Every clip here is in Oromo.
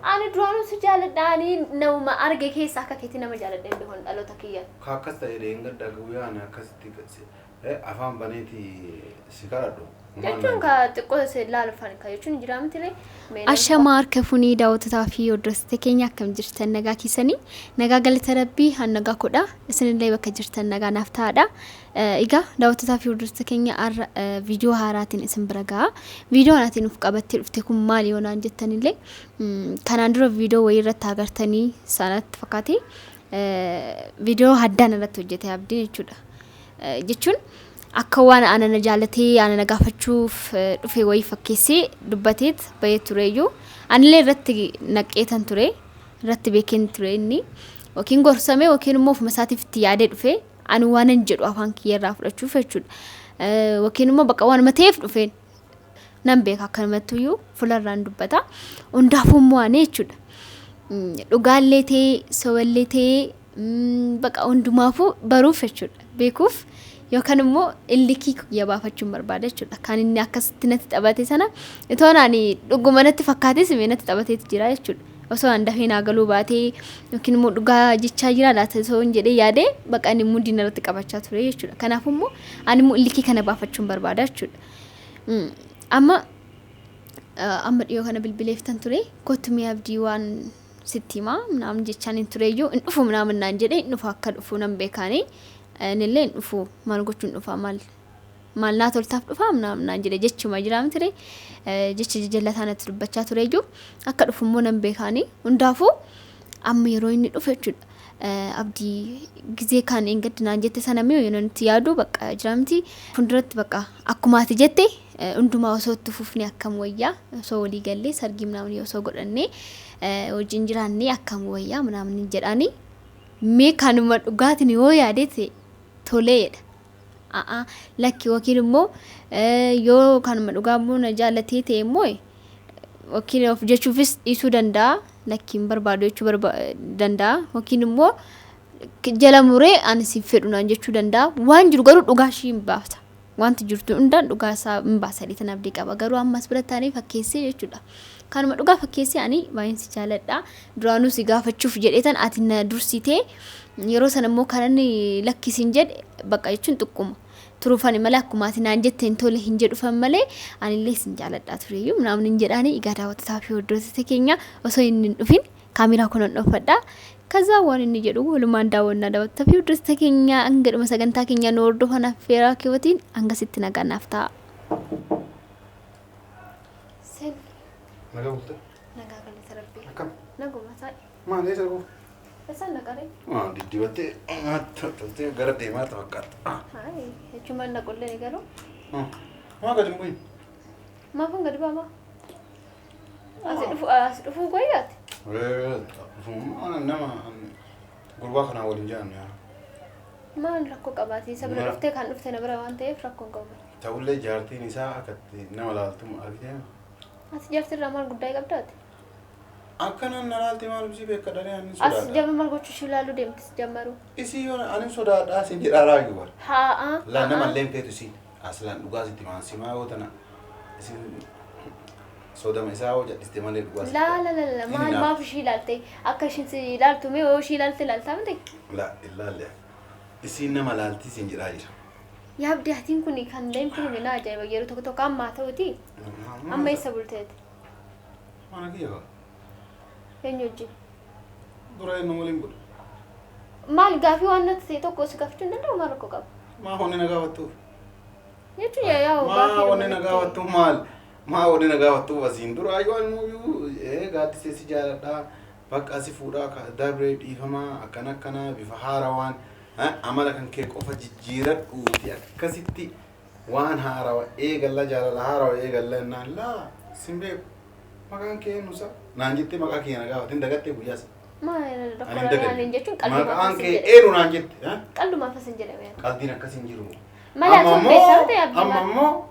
Ani duraanuu si jaaladha. Ani namuma arge keessa akka keetti nama jaaladha hin beekon dhaloota kiyya. Ka akkas ta'e dheengadda guyyaa ani akkasitti afaan baneeti si kadhadhu. Jechuun ka xiqqoo si laalufan ka jechuun jira miti ree. Ashamaa harka funii daawwattotaa fi hordoftoota keenya, akkam jirtan? Nagaa keessanii? Nagaa galata Rabbii, han nagaa kodha. Isinillee bakka jirtan nagaa naaf ta'aadha. Egaa daawwattotaa fi hordoftoota keenya, har'a viidiyoo haaraatiin isin bira ga'a. Viidiyoon ati nuuf qabattee dhufte kun maali yoo naan jettanillee, kanaan dura viidiyoo wayii irratti agartanii sanatti fakkaate, viidiyoo haddaan irratti hojjete Abdiin jechuudha. Jechuun akka waan ana na jaalatee ana na gaafachuuf dhufe wayii fakkeessee dubbateet bahee tureyyuu, anillee irratti naqeetan ture, irratti beekeen ture. Inni yookiin gorsame yookiin immoo ofuma isaatiif itti yaadee dhufe, ani waanan jedhu afaan kiyya irraa fudhachuuf jechuudha. Yookiin immoo bakka waanuma ta'eef dhufeen nan beeka, akkanumattuyyuu fuularraan dubbata. Hundaafuu immoo ani jechuudha. Dhugaallee ta'ee soballee ta'ee, bakka hundumaafuu baruuf jechuudha. Beekuuf yookaan immoo illikii kiyya baafachuun barbaada jechuudha. Kan inni akkasitti natti taphate sana itoo ani dhuguma natti fakkaates mee natti taphateetu jira jechuudha. Osoo an dafee naa galuu baatee yookiin immoo dhugaa jechaa jira laata osoo hin jedhee yaadee, bakka inni mudii narratti qabachaa ture jechuudha. Kanaafuu immoo ani immoo illikii kana baafachuun barbaada jechuudha. Amma amma dhiyoo kana bilbileeftan ture, kottu mee Abdii, waan sitti himaa ምናምን jechaan hin tureyyuu, hin dhufu ምናምን naan jedhe. Hin dhufu, akka dhufu nan beekaani. Inillee hin dhufu, maal gochuun dhufa, maal maal naa toltaaf dhufa ምናምን naan jedhe jechuma jira miti, jecha jajallataa natti dubbachaa tureyyuu, akka dhufu immoo nan beekaani. Hundaafuu amma yeroo inni dhufu jechuudha. Abdii, gizee kan hin gaddi naan jette sana mee yeroo itti yaadu, bakka jira miti, fuulduratti bakka akkuma ati jette hundumaa osoo itti fufne akkam wayyaa, osoo walii gallee sargii ምናምን osoo godhannee wajjin jiraannee akkam wayyaa ምናምን jedhani, mee kanuma dhugaatiin yoo yaadete toleedha. A'a, lakki, yookiin immoo yoo kanuma dhugaa immoo na jaallatee ta'e immoo, yookiin of jechuufis dhiisuu danda'a, lakki hin barbaadu jechuu danda'a, yookiin immoo jala muree ani si fedhu naan jechuu danda'a. Waan jiru garuu dhugaa ishii hin baasa. Wanti jirtu hundaan dhugaa isaa hin baasa jedhee abdii qaba. Garuu ammas bira taanee fakkeessee jechuudha. Kanuma dhugaa fakkeessee, ani baay'een si jaaladha. Duraanuu si gaafachuuf jedheetan ati na dursitee, yeroo sana immoo kan inni lakkisiin jedhe bakka jechuun xiqquma. Turuufani malee akkuma ati naan jette hin tole hin jedhufan malee, anillee sin jaaladhaa tureyyuu ምናምን hin jedhaani. Egaa daawwattotaa fi hordoftoota keenya, osoo inni hin dhufin kaameeraa kunan dhooffadha. ከዛ waan inni jedhu walumaan daawwannaa. Daawwattotaa fi hordoftoota keenya, hanga dhuma sagantaa keenya nu hordofan affeeraa keewwatiin, hangasitti nagaa naaf ta'a. Sen. Nagaa bultee? Nagaa galata Rabbii. Akkam? Naguma taa'e. Maal, eessa dhufu? Eessaan naqaree? Diddibattee toltee gara deemaa fakkaata. Hayi, jechuun naqullee ni garuu. Maa gadi hin bu'in? Maafan gadi baamaa? Asi dhufuu goyyaati? Nama gurbaa kanaa waliin jedhan yaa. Maal rakkoo qabaati? Isa bira dhuftee kan dhufte na bira waan ta'eef rakkoo hin qabu. Ta'ullee jaartiin isaa akkatti nama laaltu argitee. Ati jaartirraa maal guddaa qabdaati? Akkanaan na laalti, maal si beekadhanii ani As sodaadha. jama maal gochuu ishee ilaaluu deemti jammaruu? Isii yoo ani sodaadhaa sin jedhaa raayyu bara. Haa. Laa, nama illee feetu isiin. Aslaan dhugaa sitti maan simaa yoo tana isin sodama isaa yoo jal'iste malee dhugaa sitti. Laa la la la, maal maaf ishii ilaalte? Akka ishiin si ilaaltu mee yoo ishii ilaalte ilaaltaa miti? La, ilaalle, isiin nama laalti sin jedhaa jira. Yaabdi, hatiin kun kan deemtu kun na ajaa'iba yeroo tokko tokko. Ammaa ta'uti, amma eessa bulteeti? Mana kiyya kaa. Eenyu wajjin? Dura eenyu waliin bula? Maal gaafii waan natti ta'e tokko si gaafachuu hin danda'u? Maal rakkoo qaba? Maa wanni na gaafattuuf? Jechuun yaa Maa gaafii wanni na gaafattuuf maal? Maa wanni na gaafattuuf asiin dura ayyuu anuyyuu gaaddisee si jaaladhaa, bakka asi fuudhaa dabree dhiifamaa akkana akkana bifa haarawaan amala kan kee qofa jijjiiradhuuti, akkasitti waan haarawa eegalla, jaalala haarawa eegalla jennaan, laa sin beeku, maqaan kee eenyu sa naan jettee maqaa kee na gaafatin dagattee guyyaa sana. Maal Ani hin rakkoo dagadhe. jechuun qallumaaf Maqaan asin kee jedhame. eenyu naan jette? Qallumaaf asin jedhame. Qaldiin akkas hin jiru. Malee Amma ati immoo beektaa ta'e abdii amma maal? immoo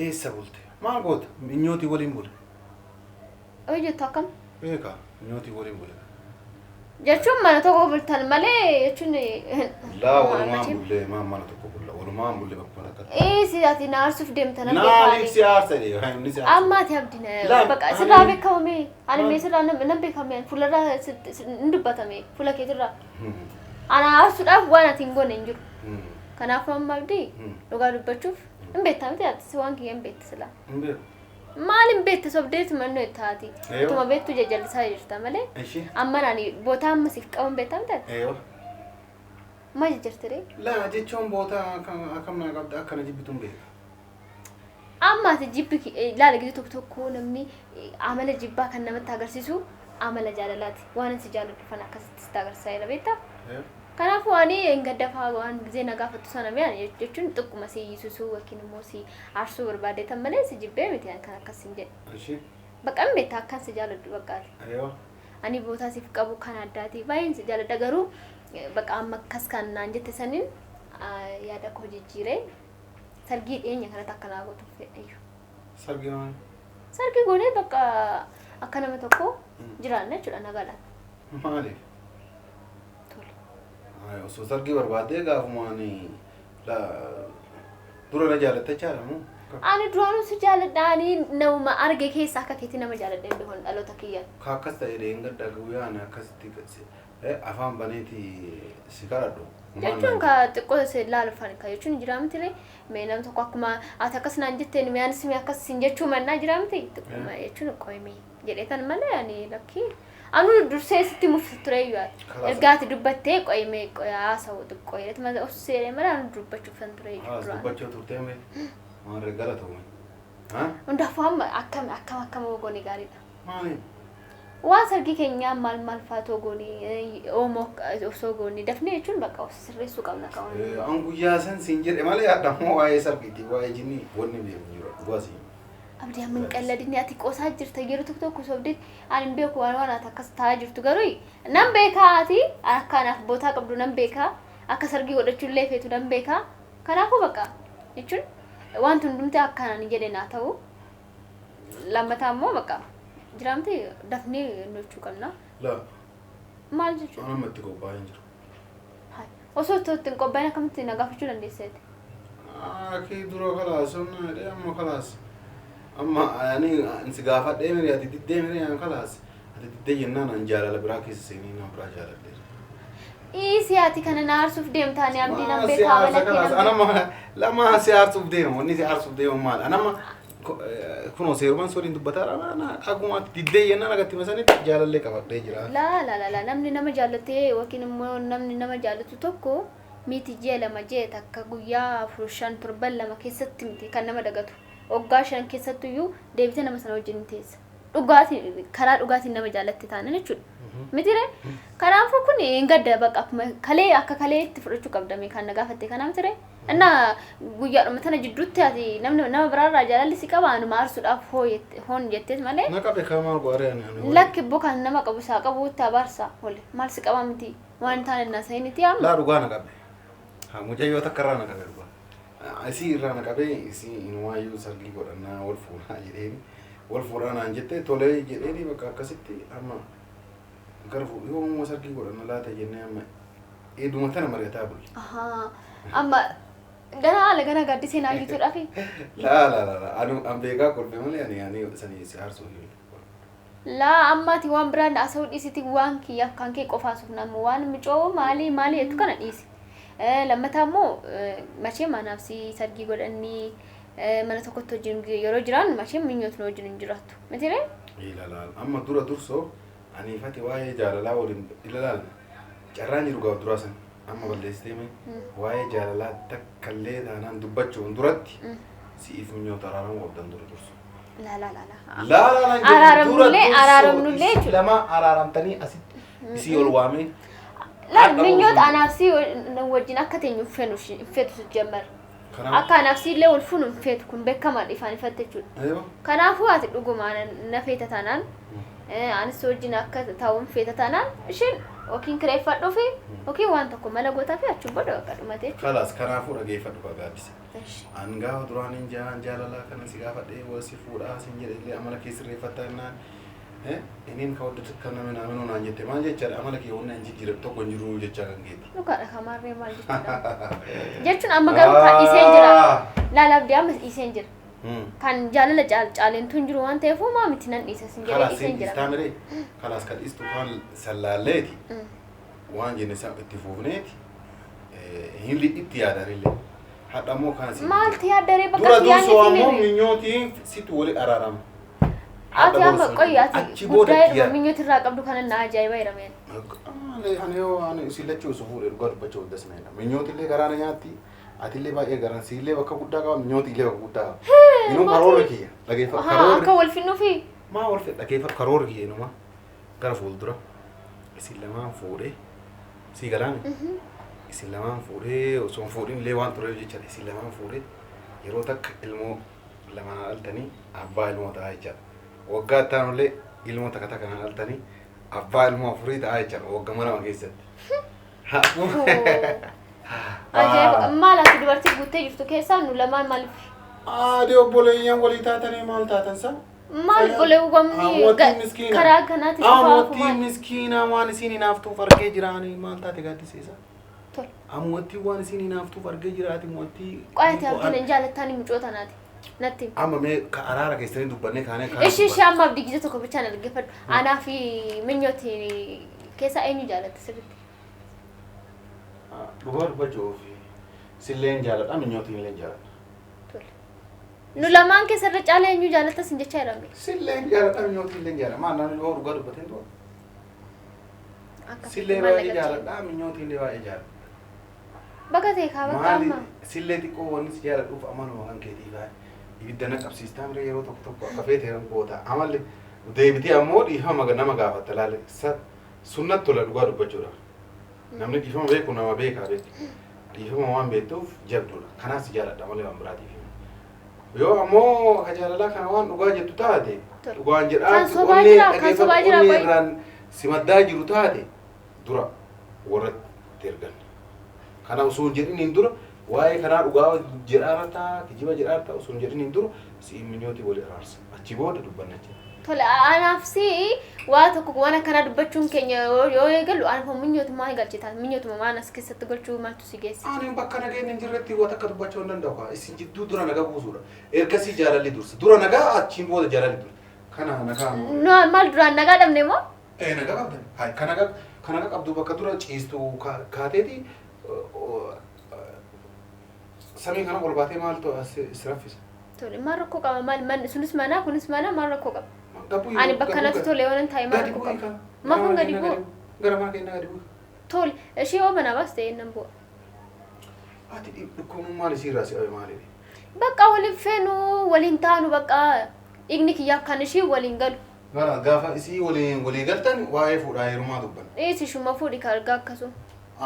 eessa bulte? Maal goota? Minyootii waliin bule. Hojjettu akkam? Beeka, minyootii waliin bule. Jechuun mana tokko bultan malee jechuun Laa walumaan bullee maan mana tokko bulla walumaan bullee bakkuma takkatti. Ee si ati na aarsuuf deemta nan Naaniif si beekaani. aarsa jedhee inni si aarsa. Amma ati abdi Laa bakka sirraa ani beekamame ani mee maal sirraa nan beekame fuularraa hin dubbatame fuula keetirraa. Ana aarsuudhaaf waan ati hin goone hin jiru. Kanaafuu amma abdii dhugaa dubbachuuf hin beektaa miti ati si waan kiyya hin beekta silaa. Hin beeku. Maal hin beekte sobdeetu mannoo itti haati. Eeyo. Utuma beektu jajjallisaa jirta malee. Ishi. Amma ani bootaa amma siif qaban beektaa miti ati. Eeyo. Maal jajjarte ree? Laa jechuun bootaa akkam naa qabda akkana jibbituun beeka. Amma ati jibbi laala gidduu tokko tokko namni amala jibbaa kan namatti agarsiisu amala jaalalaati. Waan ani si jaalladhu fana akkasitti sitti agarsiisaa jira beektaa? Eeyo. Kanaafuu ani hin gaddafaa waan gisee na gaafattu sana mee ani jechuun xiqquma si hiisisuu yookiin immoo si aarsuu barbaadeetan malee si jibbee miti ani kan akkas hin jedhe. Ishi. Bakka hin beektaa akkan si jaalladhu bakka ati. Eeyo. Ani bootaa siif qabu kan addaati baay'een si jaalladha garuu bakka amma akkas kan naan jette saniin yaada koo jijjiiree sargii dhiyeenya kanatti akka naa gootuuf fedhayyuu. Sargii maali? Sargii goonee bakka akka nama tokko jiraanna jechuudha nagaadhaan. Maaliif? Tole. Ay, osoo sargii barbaaddee gaafuma ani dura na jaalatte jechaadha moo? Ani duraanuu si jaaladha ani namuma arge keessa akka keetii nama jaaladha hin beekon dhaloota kiyya. Ka akkas ta'e dheen gadda guyyaa ani akkasitti afaan baneeti si kadhadhu. Jechuun ka xiqqoo si laalufan ka jechuun jira miti ree mee nam tokko akkuma ati akkas naan jetteen mee anis mee akkas sin jechuu mannaa jira miti xiqquma jechuun qoyme jedheetan malee ani lakkii anu dursee sitti mufti ture iyyuu ati Kalaas. ergaa ati dubbattee qoyme haasa'u xiqqoo jedhet malee of seeree malee anu dubbachuufan ture iyyuu Haas duraan. dubbachuu turtee mee maarree galatoome. Hundaafuu amma akkam akkam akkam goone gaariidha. Maali? Waan sargii keenyaa maal maal faatoo goone oomoo osoo goone dafnee jechuun bakka of sirreessuu qabna qaban. An guyyaa san siin jedhe malee hadhammoo waa'ee sargiitii waa'ee jinnii wanni beeku jiru dhugaa siin. Abdii amma hin qalladinni ati qoosaa jirta yeroo tokko tokko sobdeet ani hin beeku waan waan ati akkas ta'aa jirtu garuu nan beekaa ati akka anaaf bootaa qabdu nan beekaa akka sargii godhachuu illee feetu nan beekaa kanaafuu bakka jechuun wanti hundumti akka ani jedhe naa ta'u lammataa immoo bakka jiraamte dafnee gochuu qabna Laa maal jechuudha. an amma itti qophaa'ee hin jiru. Hai. Osoo itti hin qophaa'in akkamitti na gaafachuu dandeesseeti? Akii dura kalaas humna jedhee amma kalaas. Amma ani si gaafadhee miri ati diddee miri an kalaas. Ati diddee jennaan an jaalala biraa keessa seenee nama biraa jaaladhe. Dhiisi ati kana na aarsuuf deemtaani abdii nan Maa si beekaa aarsa amala kee kalaas. nan Ana beekaa. ma lama si aarsuuf deema wanni si aarsuuf deema maal anama kunoo seerumaan sooliin dubbataa akkuma ati diddee jennaan agatti masanitti jaalallee qabadhee jira. Laa laa laa laa namni nama jaallatee yookiin immoo namni nama jaallatu tokko miti ji'a 2 ji'a takka guyyaa 4 5 torban 2 keessatti miti kan nama dagatu. Waggaa 5 keessattuyyuu deebitee nama sana wajjin ni teessa. Dhugaatiin karaa dhugaatiin nama jaallatte taanan jechuudha. Miti ree? Kanaafuu kun hin gadda bakka akkuma kalee akka kaleetti fudhachuu qabda mee kan na gaafatte kana miti ree? Inna guyyaadhuma tana jidduutti ati namni nama biraarraa jaalalli si qaba anuma aarsuudhaaf hoo jette hoon jetteet malee Na qabe kaa maal go'aree ani ani lakki bbo kan nama qabu isaa qabu itti abaarsa hole maal si qaba miti waan hin taane na sa'initi amma Laa dhugaa na qabe. Ha mucayyoo takka irraa na qabe dhugaa. Isii irraa na qabe isii inumaayyuu sargii godhannaa wal fuunaa jedheeni wal fuudhaa naan jette tolee jedheeni bakka akkasitti amma gara fuudhu yoomuma sargii godhanna laata jennee amma eeduma tana mari'ataa bulle. Ahaa. Amma ganaa haala ganaa gaaddisee naa hiituudhaafi. Laa laa laa laa anu an beekaa kolfe malee ani ani sanii si aarsuu hin. Laa amma ati waan biraan haasa'uu dhiisiti waan kiyyaaf kan kee qofa haasofna amma waan micoo maalii maalii jettu kana dhiisi. Lammataa immoo machee manaaf si sargii godhannii mana tokkotti wajjin yeroo jiraannu machee minyoot nu wajjin hin jiraattu. Miti ree? Ilaalaal amma dura dursoo anii fati waa'ee jaalalaa waliin ilalaal carraan jiru gaaf duraa san amma balleessitee mee waa'ee jaalalaa takkallee taanaan dubbachuun duratti si'iif minyoota araaramuu qabdan dura dursu. Laa laa laa laa. Laa laa laa jedhu dura Araaramnullee dursoo araaramnullee isin jechuudha. lama araaramtanii asitti isii ol waamee Laal hadha minyoota oolfu. anaaf si wajjin akka teenyu hin fenu hin feetu jemmer. Kanaaf Akka anaaf si illee wal fuunu hin feetu kun beekamaadha ifaan ifatti jechuudha. Aywa. Kanaafuu ati dhuguma na feeta taanaan anis si wajjin akka taa'u hin feeta taanaan isheen yookiin kireeffadhuufi yookiin waan tokko mala gootaafi achiin booda bakka dhumate jechuudha. Kalaas kanaafuu dhageeffadhu kaa gaaddise. Eshi. An gaafa duraaniin jaan jaalalaa kana si gaafadhee wal si fuudhaa sin jedhe illee amala kee sirreeffattaa jennaan. እኔን ከወደድክ ከምናምን ሆና jette maal jechaadha amala kee wanni an jijjiiran tokko hin jiru jechaa kan keeti. Dhugaadha kamaarree maal jechuudha. Jechuun amma garuu kan dhiiseen jira. Laala abdii amma dhiiseen jira. Kan jaalala caaleentu hin jiru waan ta'eef maa miti nan dhiisa sin jedhee Kalaas dhiiseen jira. dhiistaa miree kalaas kan dhiistu kan sallaalleeti waan jenne san itti fuufneeti hin itti yaadanillee hadha immoo kan si Maalti yaaddaree bakka dura ati yaadne dursoo si ammoo miree. minyootiin situ wali araarama. Ati amma qoyyi ati Achi booda guddaa itti yaada. minyooti irraa qabdu kana na ajaa'iba jedhameen. Ani yoo ani isin lachuu osoo fuudhee dhugaa dubbachuu dasna jedha. Minyooti illee garaa na nyaatti. Ati illee baay'ee garan si illee bakka guddaa qaba minyooti illee bakka guddaa qaba. Inuu karoora kiyya dhageeffadhu karoora. Akka wal finnuufi. Maa wal fedha dhageeffadhu karoora kiyya inuma gara fuuldura isin lamaan fuudhee sii galaame isin lamaan fuudhee osoo hin fuudhin illee waan tureef jechaadha isin lamaan fuudhee yeroo takka ilmoo lamaan dhaltanii abbaa ilmoo ta'aa jechaadha. Waggaa itti aanullee ilmoo takka takka dhaltanii abbaa ilmoo afurii ta'aa jechaadha waggaa lama keessatti. Ajaa'iba maal ati dubartii guuttee jirtu keessaa nu lamaan maaliif Aadee obboleeyyan walii taatanii maal taatan sa? maal obboleewwan karaa kanaatti Amoottiin miskiina waan isin hinaaftuuf argee jiraanii maal taate gaaddisiisa? Tole. Amoottiin waan isin hinaaftuuf argee jiraati moottii. Qo'ate abdiin hin jaalattaan mucoo tanaati. Natti himi. Amma mee ka araara keessanii dubbannee kaanee kaanee. Ishii ishee amma abdii gija tokko bichaan dhaggeeffadhu. Anaa fi minyooti keessaa eenyu jaalatta sirriitti? Dhugaa dubbachuuf silleen jaaladha minyootiin illee jaaladha. Tole. Nu lamaan keessa irra caala eenyu jaalatta sin jechaa jiran. Silleen jaaladha minyootiin illee jaaladha. Maal namni yoo dhugaa dubbateen du'a. Akka Sillee baay'ee jaaladha minyootiin illee baay'ee jaaladha. Bakka ta'e kaa bakka Maali amma. sillee xiqqoo wanni si jaaladhuuf amanuma kan keetii baay'ee. Ibidda na qabsiistaa miree yeroo tokko tokko akka feete goota. Amalli deebitee ammoo dhiifama nama gaafatta laale. Sunnatti tola dhugaa dubbachuudha. Namni dhiifama beeku nama beekaa beeku. Dhiifama waan beektuuf jabduudha. Kanaaf si jaaladha malee waan biraatiif. Yoo ammoo ka jaalalaa kana waan dhugaa jettu taate dhugaan jedhaa Kan sobaa jira, kan sobaa jira, onnee baay'ee. irraan si maddaa jiru taate dura warratti ergan. Kana osoo hin jedhiniin dura waa'ee kanaa dhugaa jedhaara ta'a kijiba jedhaara ta'a osoo hin jedhiniin dura si minyooti wali araarsa. Achi booda dubbanna jechuudha. Tole anaaf si waa tokko waan akkanaa dubbachuun keenya yoo eegallu anaaf minyooti maal galchita minyootuma maan as keessatti galchuu maaltu si geesse. Ani bakka nageenyi hin jirretti waan akka dubbachuu hin danda'u kaa. Isin jidduu dura nagaa buusuudha. Ergasii jaalalli dursa. Dura nagaa achiin booda jaalalli dursa. Kana nagaa ammoo. Nu maal duraan nagaa dhabne moo? Ee nagaa qabdan. Hai kan nagaa kan nagaa qabdu bakka dura ciistu kaateeti samii kana ol baatee maaltu as si raffisa? Tole maal rakkoo qaba maal manni sunis mana kunis mana maal rakkoo qaba? Gabbuu Ani bakka natti tole yoo nan taa'e maal Gadi rakkoo bu'ii qaba? kaa. Maafan gadi bu'u? Gara mana keenyaa gadi bu'u. Tole ishee yoo manaa baas ta'e nan bu'a. Ati dhukkubummaan isiirraa si qabe maaliidha? Bakka waliin feenu waliin taanu bakka dhiigni kiyyaaf kan ishii waliin galu. Gara gaafa isii waliin walii galtan waa'ee fuudhaa heerumaa dubbanna. Dhiisi shuma fuudhi ka argaa akkasuma.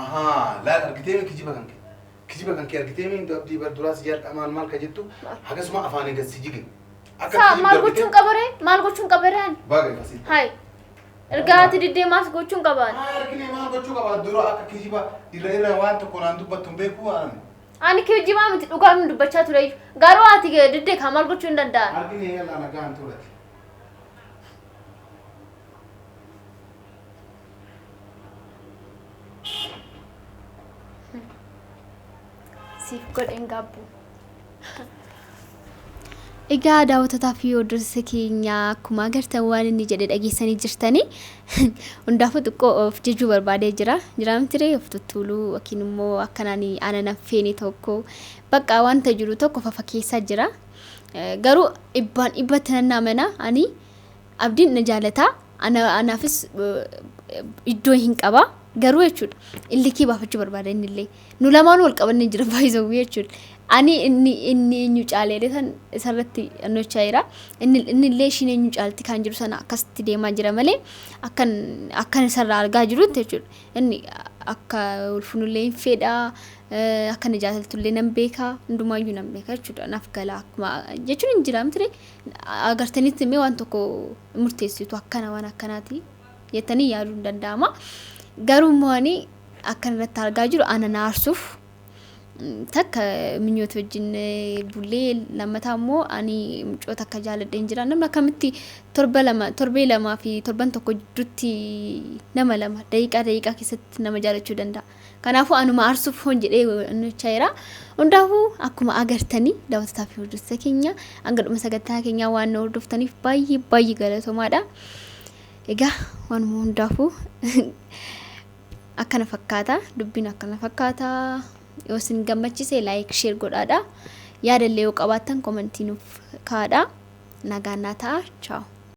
Ahaa, laal argitee mi kijiba kan kee? Kijiba kan kee argitee mi abdii bar duraa si jaalladha maal maal ka jettu akkasuma afaaniin gad si jige. Akka Saa kijibdu maal argitee gochuun qabaree? Maal gochuun qabaree ani? Baga ifasitti. Hai. Ergaa ati diddee maas gochuun qabaan? Maa argine maal gochuu qaba dura akka kijiba irra irra waan tokko naan dubbattu hin beeku waan. Ani kijibaa miti dhugaa min dubbachaa ture iyyuu. Garuu ati diddee kaa maal gochuu hin danda'an? Argine yalla nagaan turate. Siif godheen gaabbu. Egaa daawwattotaa fi hordoftoota keenya akkuma agartan waan inni jedhe dhageessanii jirtanii hundaafuu xiqqoo of jejuu barbaadee jira. Jira miti ree of tuttuuluu yookiin immoo akkanaan aannan feene tokko bakka wanta jiru tokko fafa keessaa jira. Garuu dhibbaan dhibbatti nan amana ani abdiin na jaalata anaafis iddoo hin qaba. Garuu jechuudha illikii baafachuu barbaada innillee nu lamaan wal qabannee jira baay'isawuu jechuudha. Ani inni inni eenyu caalee san isarratti annochaa jira. Inni innillee ishiin eenyu caalti kan jiru sana akkasitti deemaa jira malee akkan akkan isarraa argaa jirutti jechuudha. Inni akka ulfunullee hin fedha akka na jaalatullee nan beeka hundumaayyuu nan beeka jechuudha. Naaf gala akkuma jechuun hin jira miti agartanitti immoo waan tokko murteessitu akkana waan akkanaati jettanii yaaduu hin danda'ama. Garuu immoo ani akkan irratti argaa jiru ana na aarsuuf Takka Minyoot wajjin bullee, lammataa immoo ani mucoo takka jaaladheen jira. Namni akkamitti torba lama, torbee lamaa fi torban tokko jidduutti nama lama daqiiqaa daqiiqaa keessatti nama jaalachuu danda'a? Kanaafuu anuma aarsuuf hon jedhee nochaa jira. Hundaafuu akkuma agartanii, daawwattotaa fi hordoftoota keenya, hanga dhuma sagantaa keenyaa waan nu hordoftaniif baay'ee baay'ee galatoomaadha. Egaa waanuma hundaafuu akkana fakkaata, dubbiin akkana fakkaata. Yoo isin gammachiise like, share godhaadha. Yaadallee yoo qabaattan comment nuuf kaa'adha. Nagaan naa ta'a. Ciao.